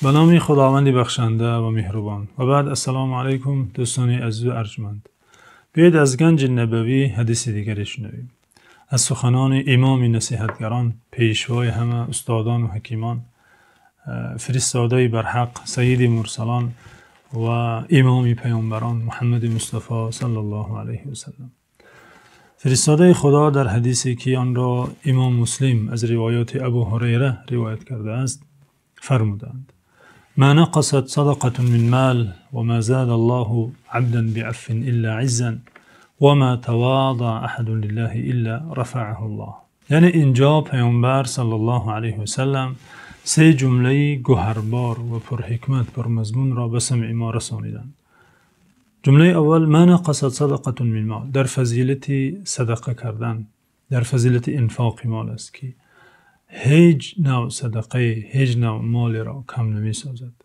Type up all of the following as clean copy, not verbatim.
Ба номи Худованди бахшанда ва меҳрубон. Ва баъд, ассалому алайкум, дӯстони азиз ва арҷманд. Биёед, аз ганҷи набавӣ ҳадиси дигаре шунавем. Аз суханони имоми насиҳатгарон, пешвои ҳама устодон ва ҳакимон, фиристодаи барҳақ, саййиди мурсалон ва имоми паёмбарон, Муҳаммади Мустафо саллаллоҳу алайҳи васаллам. Фиристодаи Худо дар ҳадисе, ки онро имом Муслим аз ривоёти Абу Ҳурайра ривоят кардааст, фармуданд: «ما نقصت صدقة من مال وما زاد الله عبدا بعفو إلا عزا وما تواضع أحد لله إلا رفعه الله». Яъне инҷо паёмбар саллаллоҳу алайҳи васаллам се ҷумлаи гавҳарбор ва пурҳикмат, пурмазмунро ба самъи мо расониданд. Ҷумлаи аввал: «ما نقصت صدقة من مال», дар фазилати садақа кардан, дар фазилати инфоқи мол аст, ки ҳеҷ навъ садақае ҳеҷ навъ молеро кам намесозад.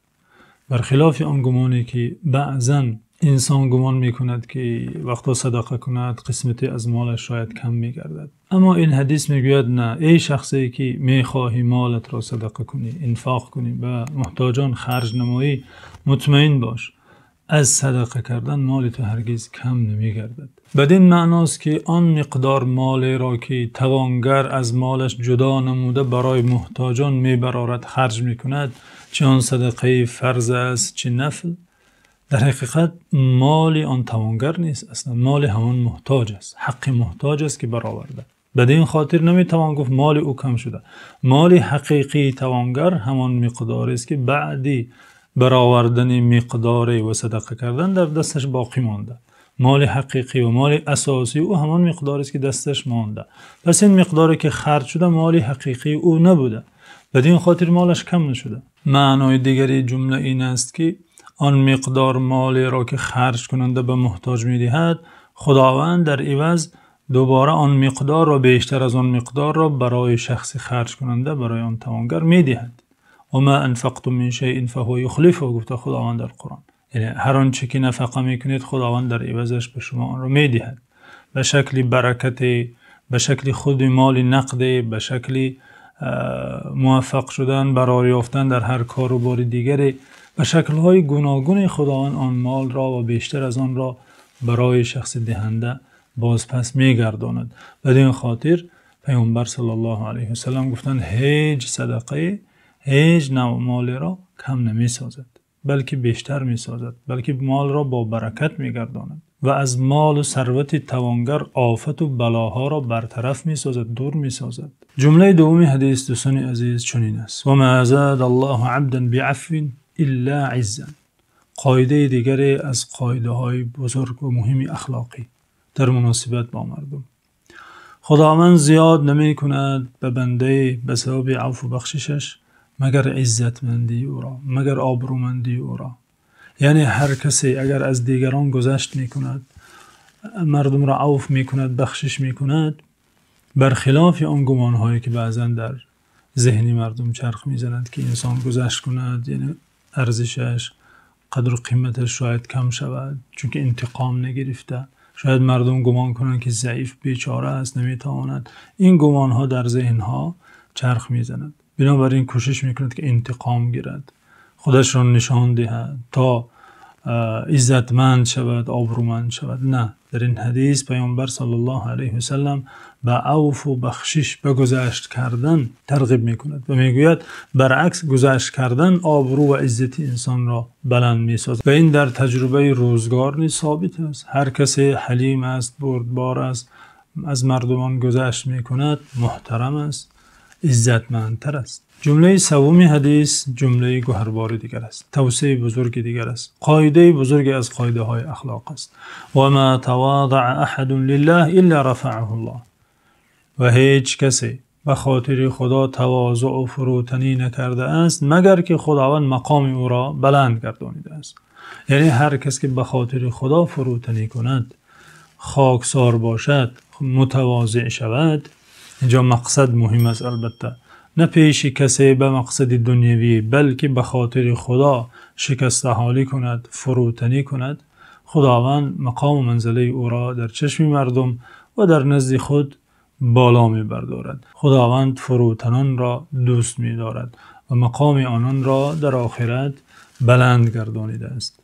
Бар хилофи он гумоне, ки баъзан инсон гумон мекунад, ки вақте садақа кунад, қисмате аз молаш шояд кам мегардад. Аммо ин ҳадис мегӯяд: на, эй шахсе ки мехоҳӣ молатро садақа кунӣ, инфоқ кунӣ, ба муҳтоҷон харҷ намоӣ, мутмаин бош, аз садақа кардан моли ту ҳаргиз кам намегардад. Бад-ин маъност, ки он миқдор молеро, ки тавонгар аз молаш ҷудо намуда, барои муҳтоҷон мебарорад, харҷ мекунад, чӣ он садақаи фарз аст, чӣ нафл, дар ҳақиқат моли он тавонгар нест, асло моли ҳамон муҳтоҷ аст, ҳаққи муҳтоҷ аст, ки бароварда. Бад-ин хотир наметавон гуфт моли ӯ кам шуда. Моли ҳақиқии тавонгар ҳамон миқдоре аст, ки баъди баровардани миқдоре ва садақа кардан дар дасташ боқӣ монда. Моли ҳақиқӣ ва моли асосии ӯ ҳамон миқдоре аст, ки дасташ монда. Пас ин миқдоре, ки харҷ шуда, моли ҳақиқии ӯ набуда. Бад-ин хотир молаш кам нашуда. Маънои дигари ҷумла ин аст, ки он миқдор молеро, ки харҷкунанда ба муҳтоҷ медиҳад, Худованд дар иваз дубора он миқдорро, бештар аз он миқдорро барои шахси харҷкунанда, барои он тавонгар медиҳад. «وما أنفقتم من شيء فهو يخلفه», гуфта Худованд дар Қуръон. Яъне ҳар он чӣ ки нафақа мекунед, Худованд дар ивазаш ба шумо онро медиҳад. Ба шакли баракат, ба шакли худи моли нақд, ба шакли муваффақ шудан, барор ёфтан дар ҳар кору бори дигаре, ба шаклҳои гуногун Худованд он молро ва бештар аз онро барои шахси диҳанда бозпас мегардонад. Бад-ин хотир паёмбар саллаллоҳу алайҳи васаллам гуфтанд: ҳеҷ садақае ҳеҷ навъ молеро кам намесозад, балки бештар месозад, балки молро бо баракат мегардонад ва аз мол ва сарвати тавонгар офат ва балоҳоро бартараф месозад, дур месозад. Ҷумлаи дуюми ҳадис, дӯстони азиз, чунин аст: «وما زاد الله عبدا بعفو إلا عزا». Қоидаи дигаре аз қоидаҳои бузург ва муҳими ахлоқӣ дар муносибат бо мардум. Худованд зиёд намекунад ба бандае ба сабаби афву бахшишаш, магар иззатмандии ӯро, магар обрӯмандии ӯро. Яъне ҳар касе агар аз дигарон гузашт мекунад, мардумро афв мекунад, бахшиш мекунад, бар хилофи он гумонҳое, ки баъзан дар зеҳни мардум чарх мезанад, ки инсон гузашт кунад, яъне арзишаш, қадру қиматаш шояд кам шавад, чунки интиқом нагирифта. Шояд мардум гумон кунанд, ки заиф, бечора аст, наметавонад. Ин гумонҳо дар зеҳнҳо чарх мезанад. Бинобар ин кӯшиш мекунад, ки интиқом гирад, худашро нишон диҳад, то иззатманд шавад, обрӯманд шавад. На, дар ин ҳадис паёмбар саллаллоҳу алайҳи васаллам ба афву бахшиш, ба гузашт кардан тарғиб мекунад ва мегӯяд: баръакс, гузашт кардан обрӯ ва иззати инсонро баланд месозад. Ва ин дар таҷрибаи рӯзгор низ собит аст. Ҳар касе ҳалим аст, бурдбор аст, аз мардумон гузашт мекунад, муҳтарам аст, иззатмандтар аст. Ҷумлаи сеюми ҳадис ҷумлаи гавҳарбори дигар аст, тавсияи бузурги дигар аст, қоидаи бузурге аз қоидаҳои ахлоқ аст: «وما تواضع أحد لله إلا رفعه الله». Ва ҳеҷ касе ба хотири Худо тавозӯъ ва фурӯтанӣ накарда аст, магар ки Худованд мақоми ӯро баланд гардонидааст. Яъне ҳар кас ки ба хотири Худо фурӯтанӣ кунад, хоксор бошад, мутавозеъ шавад. Инҷо мақсад муҳим аст, албатта, на пеши касе ба мақсади дунявӣ, балки ба хотири Худо шикастаҳолӣ кунад, фурӯтанӣ кунад, Худованд мақому манзилаи ӯро дар чашми мардум ва дар назди худ боло мебардорад. Худованд фурӯтанонро дӯст медорад. ва мақоми ононро дар охират баланд гардонидааст.